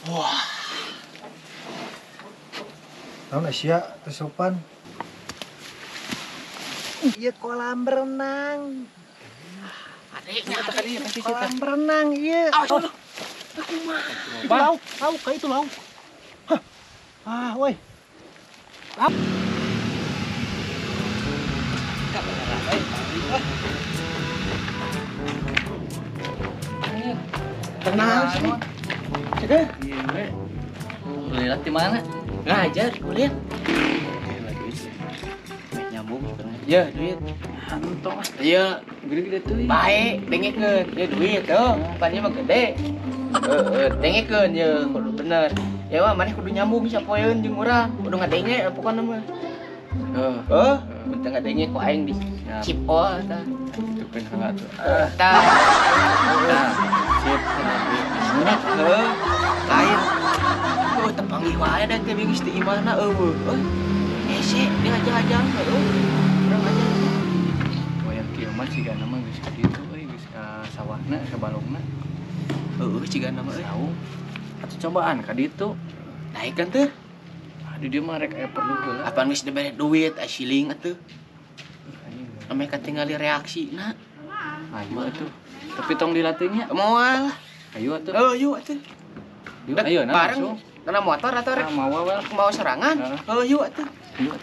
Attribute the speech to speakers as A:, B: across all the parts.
A: Wah.
B: Naon sia teu sopan. Ieu kolam renang.
A: Adeknya
B: kolam renang ieu. Oh. Itu lauk, lauk kayak itu lauk. Hah. Ah, woi. Lauk.
A: Tenang sih. Cek.
C: Iya, kuliah di mana?
A: Ngajar kuliah.
C: Nyambung sebenarnya. Ya, duit. Entong ah.
A: Iya,
C: gede-gede tuh.
A: Baik, dengekeun. Ya duit tuh, pannya mah gede. Heeh, dengekeun ye, kudu bener. Ya mah maneh kudu nyambung sapoeun jeung urang. Kudu ngadenge pokona mah.
C: Heeh.
A: Heuh, mun teu ngadenge ku aing di cipol tah.
C: Tukeun heula tuh.
A: Tah.
C: Tah. Sip, duit.
A: Heuh. Lain. Oh, tepanggih wae da teh geus di imahna eueuh. Euy. Hese, dia ngajak-ajak heuh. Urang aja.
C: Wayah kieu mah cigana mah geus ka ditu euy, geus ka sawahna, ka balongna.
A: Heueuh cigana mah euy.
C: Saung. Atuh cobaan ka ditu.
A: Naikkeun teh.
C: Aduh dia mah rek aya perlu heula.
A: Apaan geus dibere duit asiling atuh.
C: Anjing.
A: Ameh katingali reaksina.
C: Ayo atuh. Tapi tong dilatihnya.
A: Moal.
C: Ayo atuh.
A: Heuh, yuk atuh.
C: Yuk, ayo nah
A: bareng. Kena motor atau rek
C: mawa wel.
A: Mau serangan? Heuh, yuk atuh.
C: Yuk.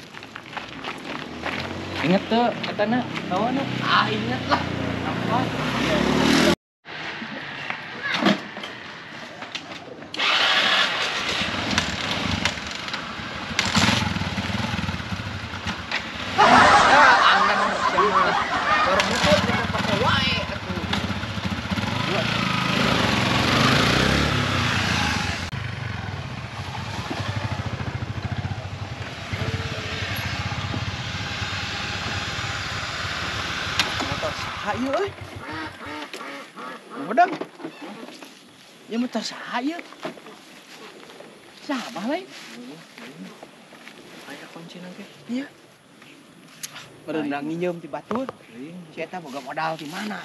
C: Ingat tuh etana kawana.
A: Ah, ingat lah.
C: Apa?
A: Saha ieu euy? Bedang. Ieu motor saha ieu? Saha bah lain?
C: Aya kuncina ge.
A: Iya. Merenang nginjem ti batur. Si eta boga modal di mana?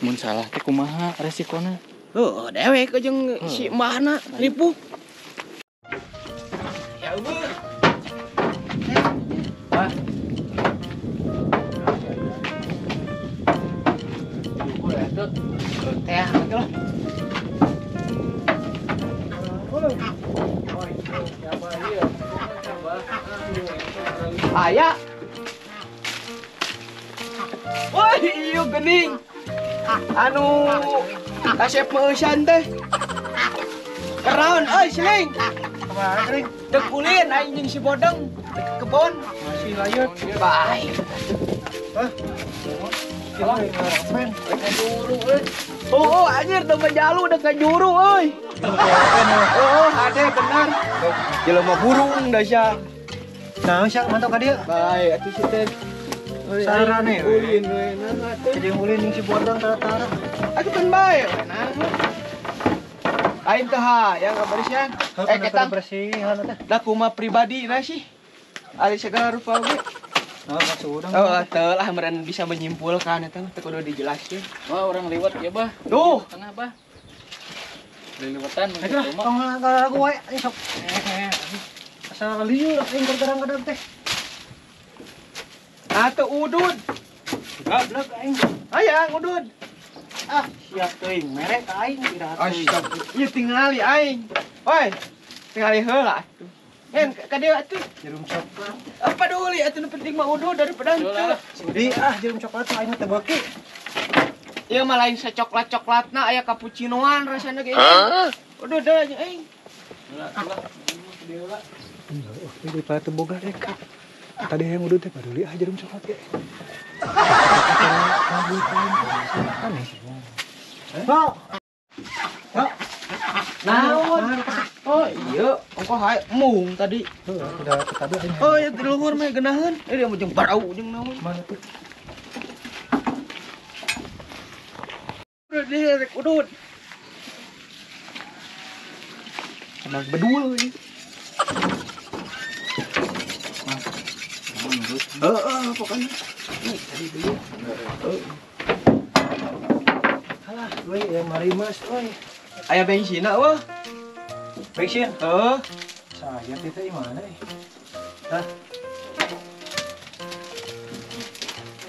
C: Mun salah teh kumaha resikona?
A: Heuh, dewek jeung si mbahna ripuh. Ya eueuh. Teh lah. Aya. Woi, ieu geuning. Anu kasep meusan teh. Keraon euy siling.
B: Kumaha siling?
A: Dek ulin aing jeung si Bodeng dek kebon.
B: Masih layut.
A: Bae.
B: Hah?
A: Oh, anjir domba jalu udah kajuru euy. Oh, ade bener. Jelema burung da sia.
B: Nah, sia mantap ka dieu.
A: Bae atuh si teh.
B: Sarane
A: ulin we nah atuh.
B: Jadi ulin jeung si Bodeng tara-tara.
A: Atuh kan bae we nah. Aing teh hayang kabersihan. Eh ketang
B: bersihan teh.
A: Da kumaha pribadi na sih. Ari segala rupa ge.
B: Oh, maksud urang.
A: Oh, teu lah meureun bisa menyimpulkan eta mah teu kudu dijelasin.
C: Wah, urang liwat ya, Bah.
A: Tuh,
C: tengah, Bah. Liliwatan
B: menuju rumah. Tong ngalagu wae aing sok. Asal lieur aing kadang-kadang teh.
A: Atuh udud.
B: Goblok aing.
A: Hayang udud.
B: Ah, siap teuing mere ka aing iraha teuing.
A: Ieu tingali aing. Woi, tingali heula atuh. Ngen ka dieu atuh.
B: Jarum coklat.
A: Apa peduli atuh nu penting mah udud daripada henteu.
B: Sudi ah jarum coklat mah aing teh beuki.
A: Ieu mah lain secoklat-coklatna aya cappuccinoan rasana ge. Udud deui nya aing.
C: Heula
B: heula. Oh, daripada teu boga rek. Tadi yang udud teh paduli ah jarum coklat ge.
A: Naon? Oh iya, ongkoh hae mung tadi.
B: Heuh, udah tadi aing.
A: Oh iya di luhur mah geunaheun. Eh dia mah jeung barau jeung naon.
B: Mana tuh?
A: Udah dia rek udud. Emang bedul ieu. Heeh, pokoknya. Nih, tadi dulu. Heeh.
B: Alah. Euy, ya marimas euy.
A: Aya bensinna eueuh.
B: Bensin?
A: Heeh.
B: Saya teh mana euy? Hah?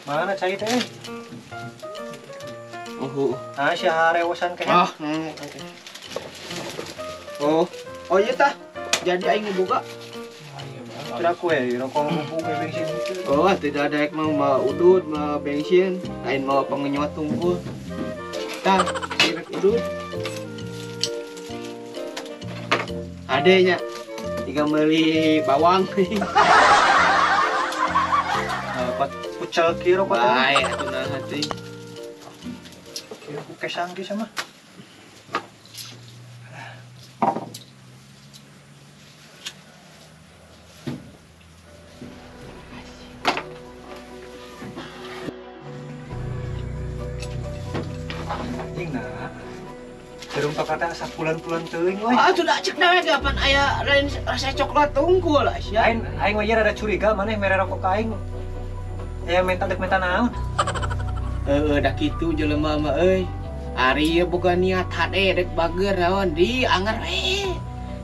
B: Mana cai teh?
A: Oh.
B: Ah, si harewosan kayaknya.
A: Ah, oke. Oh. Oh iya tah. Jadi aing buka.
B: Kira kue, rokok ngubung bensin itu.
A: Oh, tidak ada yang mau udut, mau bensin, lain mau pengenyot tungkul. Tah, direk udut. Adenya, tiga beli bawang.
B: Pucal ki rokok.
A: Bae atuh nah hati.
B: Kieu ku kesang ki sama. Kata sapulan-pulan teuing euy.
A: Ah, sudah cek dewek kapan aya lain rasa coklat tungkul lah sia.
B: Aing aing mah rada curiga maneh mere rokok ka aing. Aya menta dek menta naon?
A: Heeh, da kitu jelema mah euy. Ari ieu boga niat hade dek bager naon di anger we.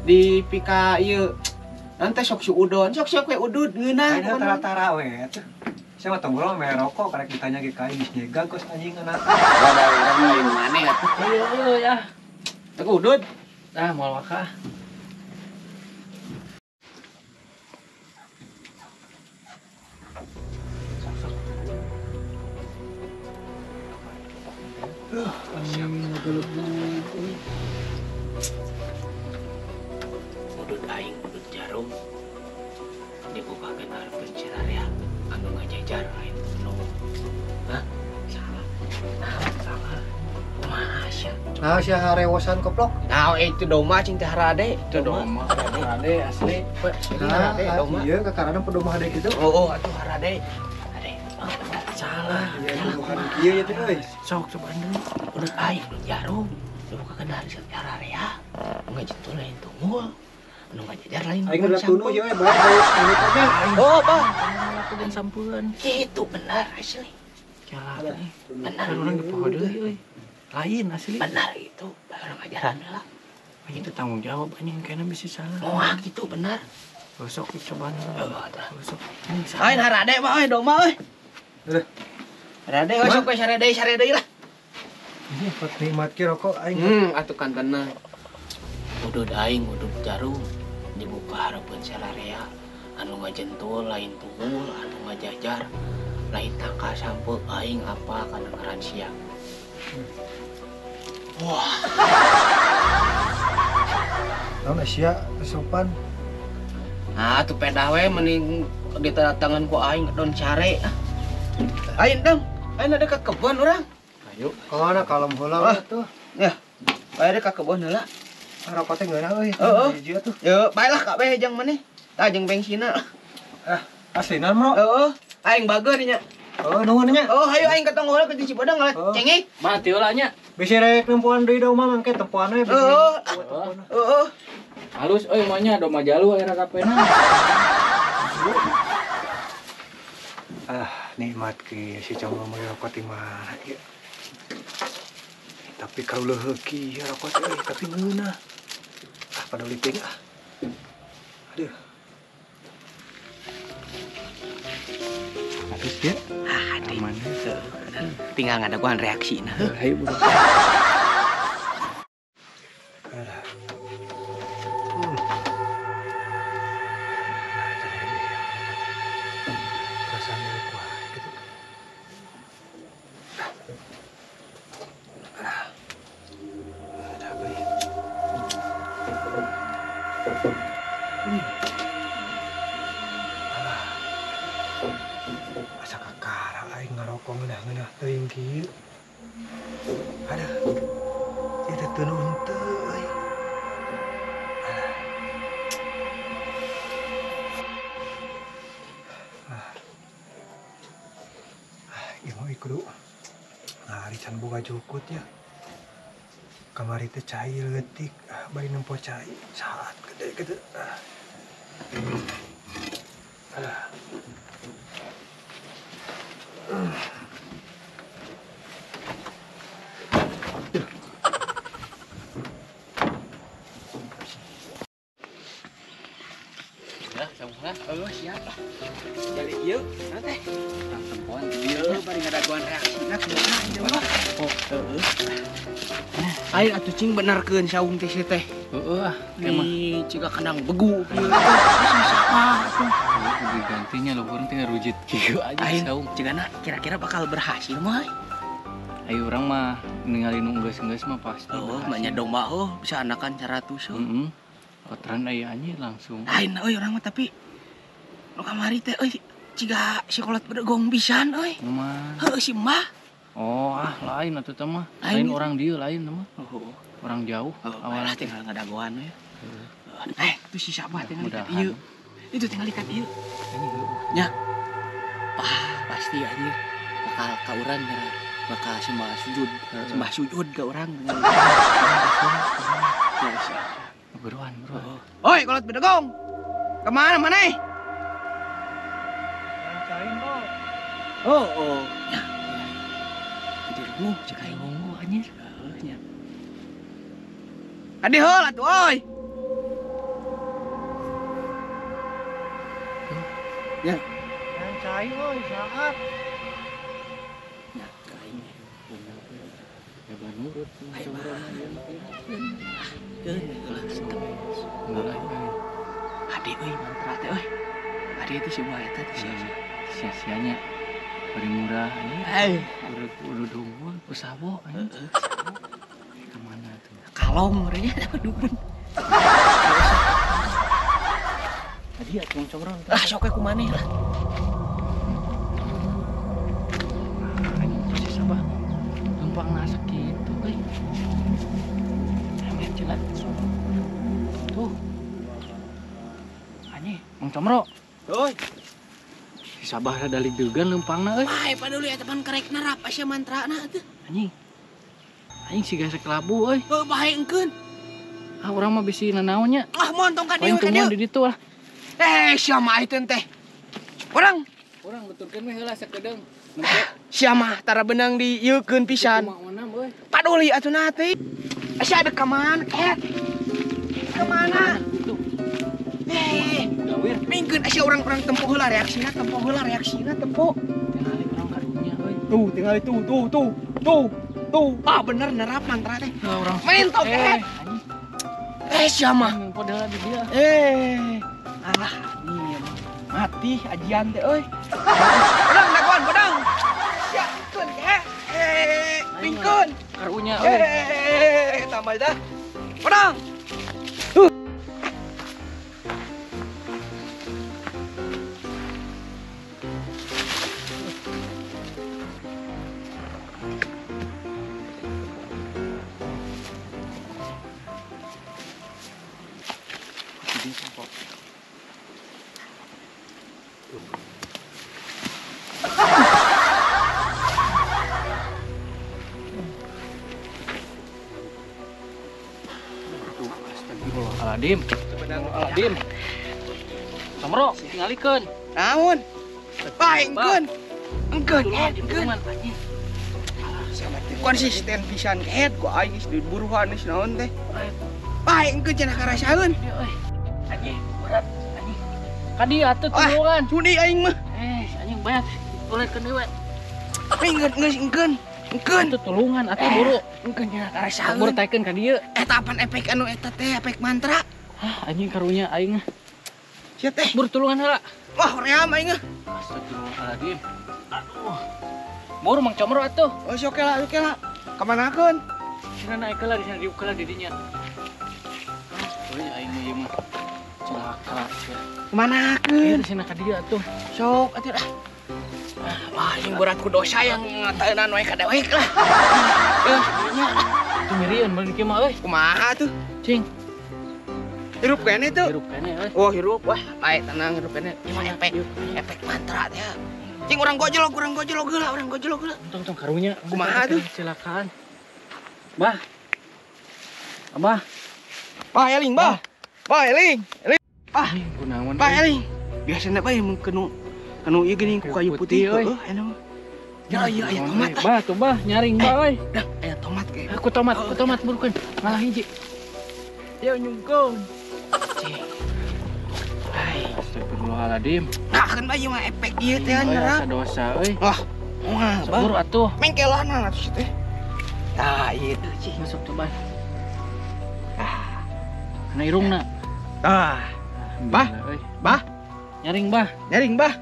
A: Di pika ieu. Nanti sok suudon, sok sok we udud ngeunah.
B: Aing tara-tara we atuh. Sia mah tong mere rokok karek ditanya ge ka aing geus nyegag kos anjing anak.
A: Da urang lain maneh atuh.
C: Heueuh ya.
A: Aku udut.
C: Ah, moal waka.
A: Udut aing, udut jarum. Dibukakeun hareupeun cirarea anu ngajajar lain nu. Hah? Salah. Nah, salah. Masya.
B: Nah, sia harewosan koplok.
A: Nah, itu doma cing teh harade.
C: Itu doma. Harade asli.
B: Nah, harade doma. Iya, kakarana pedomah hade kitu.
A: Oh, atuh harade. Hade. Oh, benar.
C: Salah.
B: Iya, pedomahan kieu ya teh euy.
C: Sok cobaan deui.
A: Udut aing jarum. Dibukakeun hareupeun cirarea. Ngajitu lain tunggul. Anu ngajajar lain.
B: Aing udah tunuh ieu bae bae teh.
A: Oh, bah.
C: Lakukan sampeun.
A: Kitu benar asli.
C: Salah.
A: Benar.
C: Urang dipoho deui euy. Lain asli.
A: Benar itu, orang ajaran lah.
C: Itu tanggung jawab anjing kayaknya bisa salah.
A: Wah, gitu benar.
C: Besok cobaan. Besok.
A: Aing harade mah euy doma euy.
B: Udah.
A: Harade euy sok we sarede sarede lah.
B: Ini pot nikmat ki rokok aing.
A: Atuh kantena. Udud aing udud jarum dibuka hareupeun sararea anu ngajentul lain tunggul anu ngajajar lain tangka sampe aing apa kana ngaran sia. Wah.
B: Naon sia sopan.
A: Nah, tuh pedah we mending ditatangan ku aing don care. Aing dam, aing ada ka kebon urang.
C: Ayo.
B: Kana kalem heula tuh.
A: Ya. Bae ka kebon heula.
B: Rokok teh ngeunah euy.
A: Heeh.
B: Hiji atuh.
A: Ye, bae lah kabeh jang maneh. Tah jeung bengsina.
B: Ah, aslina mah.
A: Heeh. Aing bager nya.
B: Oh, nuhun nya.
A: Oh, hayu aing ka tonggola ke Cibodang ngalah cengek.
C: Mati heula nya.
B: Bisi rek nempoan deui doma mangke tempoan we.
A: Heeh. Heeh.
C: Halus euy mah nya doma jalu aya rakapena.
B: Ah, nikmat ki si cowok mah rokok di mana ieu. Tapi kalau leuheuk kieu rokok euy, tapi ngeunah. Ah, paduli teuing ah. Aduh.
C: Halus ya.
A: Ah, aman. Tinggal ngadaguan reaksi nah.
C: Hayu buru.
B: Perasaan milik gua gitu. Ada apa ya? Alah. Asa kakara aing ngarokok ngeunah-ngeunah teuing kieu. Aduh. Ieu teh teu henteu euy. Alah. Ah, ieu mah kudu ngari can boga jukut ya. Kamari teh cai leutik, bari nempo cai saat gede gitu. Alah. Duh.
A: Siap lah. Jadi ieu teh.
C: Urang tempoan
A: ieu bari ngadagoan reaksina kumaha ieu mah.
C: Oh, heeh.
A: Aing atuh cing benerkeun saung teh si teh.
C: Heeh ah, emang
A: ciga kandang begu kieu. Siapa atuh?
C: Digantinya lo urang teh ngarujit kieu aja saung.
A: Cigana kira-kira bakal berhasil mah.
C: Ayo urang mah ningali nu geus-geus mah pasti.
A: Oh, banyak domba oh, bisa anakan 100 oh.
C: Heeh. Kotoran aya anjir langsung.
A: Lain euy urang mah tapi nu kamari teh euy ciga si kolot bedegong pisan euy.
C: Mah.
A: Heuh si mah.
C: Oh, ah lain atuh teh mah. Lain orang dieu lain mah.
A: Oh.
C: Orang jauh.
A: Awalnya tinggal ngadagoan we. Heeh. Itu si siapa tinggal ikat ieu. Itu tinggal ikat ieu. Nya. Pah, pasti anjir bakal ka urang geura. Bakal sembah sujud, sembah sujud ke orang.
C: Buruan, buruan.
A: Oi, kolot bedegong. Kemana maneh?
B: Lancain, Bro.
A: Oh, oh. Ya. Jadi runguh cek aing
C: runguh anjir.
A: Heuh nya. Ade heula atuh oi. Ya.
B: Lancain oi, saat.
A: Ya, aing.
C: Hebat nurut
A: Ade euy mantra teh euy. Ade itu si buah eta teh sia-sia.
C: Sia-sianya bari murah anjir. Udah dongol usawo anjir. Ka mana tuh?
A: Kalong urangnya dukun.
C: Tadi atuh congkrong.
A: Ah sok we kumaneh lah.
C: Anjing si sabah. Lempang nasa kitu euy. Amet jelat. Tuh. Anjing, Mang Comro.
A: Oi.
C: Si Sabah rada ligdegan lempangna euy.
A: Bae paduli eta pan karek nerap asa mantrana atuh.
C: Anjing. Anjing siga sakelabu euy.
A: Heuh bae engkeun.
C: Ah urang mah bisi nanaon nya.
A: Ah montong ka dieu ka dieu.
C: Di ditu lah.
A: Eh sia mah itu teh. Urang
C: urang beturkeun we heula sakedeung.
A: Sia mah tara benang di ieukeun pisan. Paduli atuh na teh. Asa ada ka mana? Ka mana?
C: Tuh.
A: Mingkeun asa urang-urang tempo heula reaksina, tempo heula reaksina, tempo.
C: Tingali urang karunya euy.
A: Tuh, tingali tuh, tuh, tuh, tuh, tuh. Ah bener nerap mantra teh.
C: Urang
A: mentok eh. Sia mah.
C: Nempo heula di dieu.
A: Alah, ini mati ajian teh euy. Pedang dagoan, pedang. Sia, keun mingkeun.
C: Karunya euy.
A: Tambah dah. Pedang.
C: Astagfirullahaladzim. Astagfirullahaladzim. Comro, tingalikeun.
A: Naon? Bae engkeun. Engkeun, engkeun. Konsisten pisan kehed ku aing geus diburuhan geus naon teh. Bae engkeun cenah karasaeun.
C: Anjing, berat anjing. Ka dieu atuh tulungan.
A: Sudi aing mah.
C: Anjing banyak. Uletkeun deui we.
A: Engkeun geus engkeun. Engkeun.
C: Atuh tulungan atuh buru.
A: Engkeun cenah karasaeun.
C: Buru taikeun ka dieu.
A: Eta apan efek anu eta teh efek mantra.
C: Hah, anjing karunya aing.
A: Sia teh.
C: Buru tulungan heula.
A: Wah, hoream aing.
C: Astagfirullahaladzim. Aduh. Buru Mang Comro atuh.
A: Oh, si oke lah, oke lah. Kamanakeun?
C: Cenah naik heula di sana diuk heula di dinya. Euy aing mah ieu mah. Celaka sia.
A: Kamanakeun?
C: Cenah ka dieu atuh.
A: Sok atuh ah. Wah, ini berat ku dosa yang ngateunan wae ka dewek lah. Nya.
C: Tuh mirieun beureun kieu mah euy.
A: Kumaha tuh?
C: Cing.
A: Hirup kene tuh.
C: Hirup kene euy.
A: Oh, hirup. Wah, bae tenang hirup kene. Ieu mah efek mantra teh. Cing urang gojlok heula, urang gojlok heula.
C: Tong tong karunya.
A: Kumaha tuh?
C: Celakaan. Bah. Abah.
A: Bah eling, bah. Bah eling. Eling. Bah.
C: Kunaon?
A: Bah eling. Biasana bae mun kenu kanu ieu geuning ku kayu putih heuh aya mah. Ya iya aya tomat.
C: Bah tuh bah nyaring bah euy.
A: Dah aya tomat kayak.
C: Aku tomat burukeun. Ngalah hiji.
A: Ya nyungkeun.
C: Cing. Ai, astagfirullah. Astagfirullahaladzim.
A: Nah, kan bae mah efek ieu teh nyerap.
C: Dosa euy.
A: Wah, moal bah.
C: Buru atuh.
A: Mengkelana atuh teh. Tah ieu teh cih
C: masuk coba. Ah. Kana irungna.
A: Tah. Bah. Bah.
C: Nyaring bah.
A: Nyaring bah.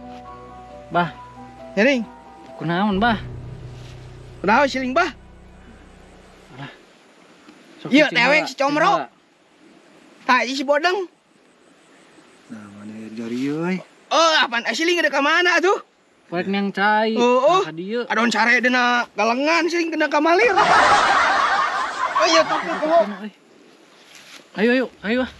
C: Bah.
A: Nyaring.
C: Kunaon bah?
A: Kunaon siling bah?
C: Alah.
A: Ieu dewek si comro. Tah si bodeng.
B: Nah, mana jari euy.
A: Oh, apaan siling ada ka mana atuh?
C: Poek yang cai.
A: Oh,
C: ka dieu.
A: Adon sare dina galengan siling kena kamalir. Oh iya tuh tuh.
C: Ayo ayo, ayo ah.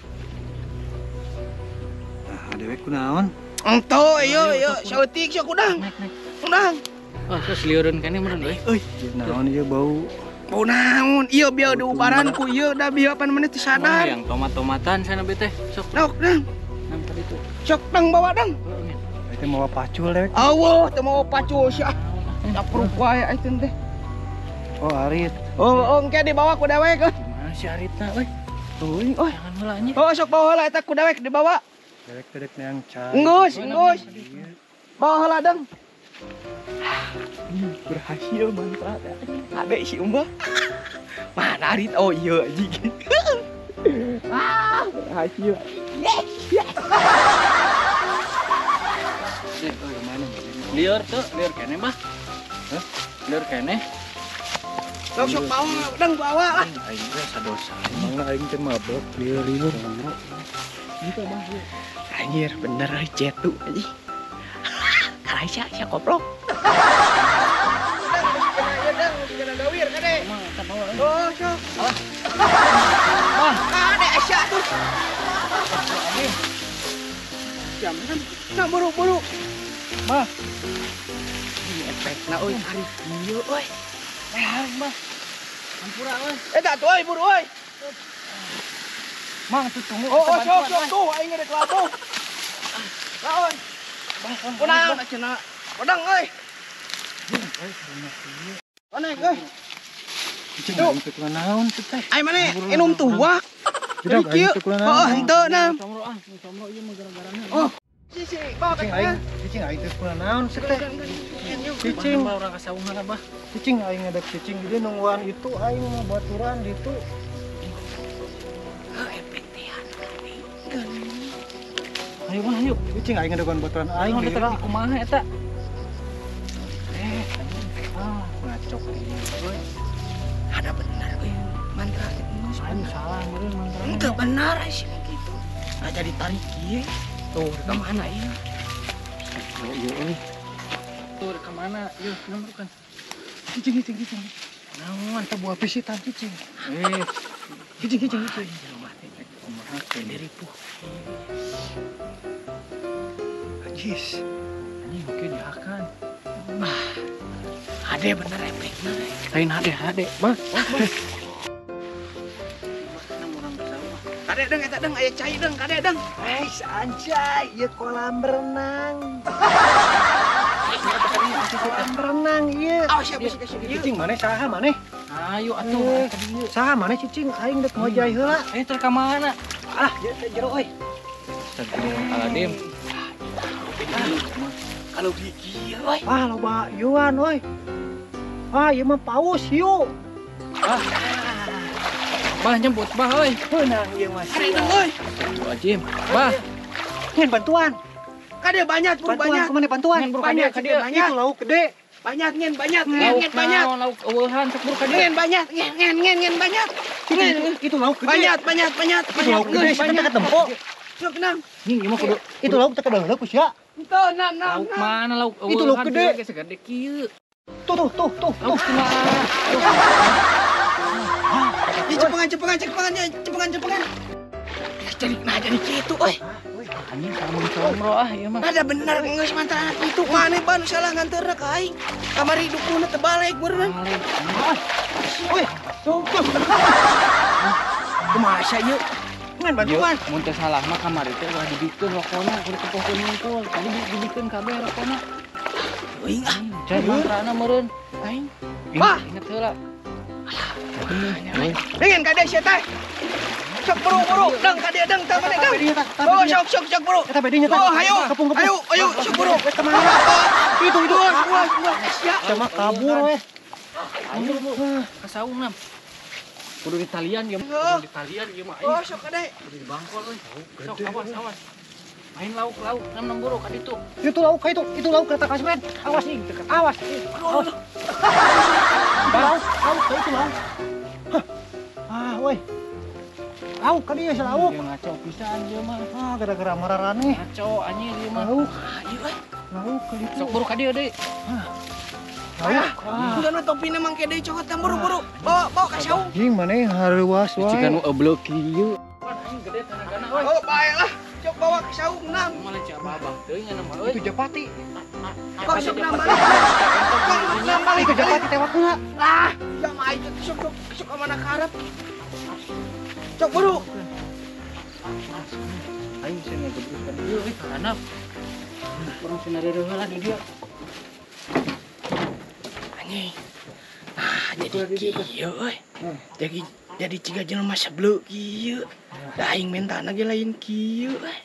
B: Nah, dewek kunaon?
A: Ento, iyo iyo, saeutik sok udang. Udang.
C: Oh, terus lieureun kene meureun euy.
A: Euy,
B: naon ieu bau?
A: Bau naon? Ieu bieu diubaran ku ieu da bieu pan menit teu sadar.
C: Yang tomat-tomatan sana be teh. Sok.
A: Dok, dang.
C: Nang tadi tuh.
A: Sok dang bawa dang.
B: Itu mau pacul dewek.
A: Aweuh, teu mau pacul sia. Capruk wae atuh teh.
B: Oh, arit.
A: Oh, oh, engke dibawa ku dewek euy.
C: Gimana si aritna euy?
A: Tuh, oh.
C: Jangan heula anjing.
A: Oh, sok bawa heula eta ku dewek dibawa.
B: Dewek-dewek yang cai.
A: Enggeus, enggeus. Bawa heula dang. Berhasil mantra adek si Umbah. Mana arit? Oh iya anjing. Ah, berhasil. Yes, yes.
C: Dek, oh kemana? Lieur tuh, lieur kene bah. Hah? Lieur kene.
A: Sok sok bawa, dang bawa lah.
C: Aing teh sadosa.
B: Emangna aing teh mabok lieur-lieur.
C: Gitu bah.
A: Anjir, bener euy cetu anjing. Karaisa sia koplok. Dang, gawir kade. Oh, sok. Ah. Kade sia tuh. Jam kan buru-buru.
C: Bah.
A: Ini efekna euy ari ieu euy.
C: Bah, bah. Ampura euy.
A: Eta tuh euy buru euy.
C: Mang tuh tunggu.
A: Oh, sok sok tuh aing rek labuh. Laon. Kunaon cenah. Podang euy. Onek euy.
B: Cicing aing teh kunaon teh.
A: Ai maneh inum tuak. Jadi kieu. Oh, henteu na.
C: Comro ieu mah gara-garana.
A: Oh. Cicing, bawa ka
B: aing. Cicing aing teh kunaon teh. Cicing
C: urang ka saung heula bah.
B: Cicing aing ngadep cicing di nungguan itu aing mah baturan ditu.
A: Heuh efek teh
C: Ayo mah ayo.
B: Cicing aing ngadegan baturan aing.
C: Aing teh kumaha eta? Ah, ngacok ieu euy.
A: Ada benar euy. Mantra teh geus
C: Aing salah meureun mantra.
A: Henteu benar sih kitu. Nah jadi tarik ieu. Tuh ka mana ieu?
C: Oh ieu euy. Tuh ka mana? Ieu nomor kan.
B: Cicing cicing cicing.
C: Naon
B: teh buah pisitan cicing.
C: Eh,
B: cicing cicing cicing.
A: Jelema teh kumaha teh ripuh.
B: Ajis.
C: Anjing oke dihakan.
A: Ah. Ade bener efekna.
C: Lain ade ade, bah.
A: Kade deng eta deng aya cai deng kade deng.
B: Ais anjay, ieu kolam renang. Kolam renang ieu.
A: Oh, siap siap siap.
B: Cicing maneh saha maneh?
C: Ayo atuh.
B: Saha maneh cicing aing dek ngojay heula.
C: Ayo teh ka mana?
B: Alah, jero euy.
C: Astagfirullahaladzim.
A: Kalau gigi euy.
B: Ah, loba ieuan euy. Ah, ieu mah paus hiu.
C: Ah. Bah jemput bah euy.
B: Beunang ieu mah.
A: Kade deng euy.
C: Astagfirullahaladzim. Bah.
B: Ngan bantuan.
A: Kade banyak buru
B: bantuan,
A: banyak.
B: Kemana bantuan?
A: Banyak,
B: kade banyak. Itu lauk gede.
A: Banyak ngen banyak ngen banyak.
C: Lauk eueuhan sok buru kade.
A: Ngen banyak ngen ngen ngen ngen banyak.
B: Itu lauk gede.
A: Banyak banyak banyak.
B: Itu lauk gede banyak ketempo.
A: Sok nang.
C: Nih ieu mah kudu.
B: Itu lauk teh kedeuleuh ku sia.
A: Henteu nam nam.
C: Lauk mana lauk eueuhan?
B: Itu lauk gede.
C: Segede kieu.
B: Tuh tuh tuh tuh.
C: Lauk kumaha?
A: Ih cepengan cepengan cepengan cepengan cepengan. Jadi nah jadi kitu euy.
C: Anjing sama comro ah ieu mah.
A: Ada bener geus mantra itu maneh ban salah nganteurna ka aing. Kamari dukuna teu balik meureun.
B: Euy, tuh.
A: Kumaha sia ieu?
B: Ngan bantuan.
C: Mun teu salah mah kamari teh ulah dibikeun rokona kudu kepohkeun ngumpul. Tadi dibikeun kabeh rokona.
A: Euy ah,
C: cai mantrana meureun.
A: Aing. Bah,
C: inget heula.
A: Alah. Dengan kade sia teh. Sok buru-buru, dang ka dieu dang tah maneh dang. Oh, sok sok sok buru.
B: Eta bedinya tah.
A: Oh, hayu. Ayo, ayo sok buru. Itu itu. Sia.
B: Sama kabur weh.
C: Ayo ka saung nam. Kudu ditalian ieu, kudu ditalian ieu mah.
A: Oh, sok kade.
C: Kudu dibangkol euy. Sok awas awas. Main lauk lauk nam nam buru ka ditu.
B: Itu lauk ka itu, itu lauk kereta kasmen. Awas ih, awas. Awas. Lauk, lauk ka itu lauk. Hah. Ah, woi. Lauk ka dieu lauk.
C: Ieu ngaco pisan ieu mah.
B: Ah, gara-gara mararane.
C: Ngaco anjir ieu mah.
B: Lauk.
A: Ayo euy.
B: Lauk ka ditu.
C: Sok buru ka dieu deui.
B: Hah. Lauk.
A: Udah nu topina mangke deui cokot tah buru-buru. Bawa bawa ka saung.
B: Anjing maneh hareuwas wae.
C: Jika nu eblek kieu. Anjing gede tanagana euy.
A: Oh, bae lah. Cok bawa ke saung nam.
C: Malah cek abah teuing nya mah euy.
B: Itu japati.
A: Kok sok nam balik. Kok nam balik
B: itu japati tewak heula.
A: Lah, ya mah itu sok sok sok ka mana karep. Cok buru.
C: Aing sih ngegebrus ka dieu euy kahanap. Urang sina heula di dieu.
A: Anjing. Ah, jadi kieu euy. Jadi ciga jelema sebeluk kieu. Da aing mentana ge lain kieu euy.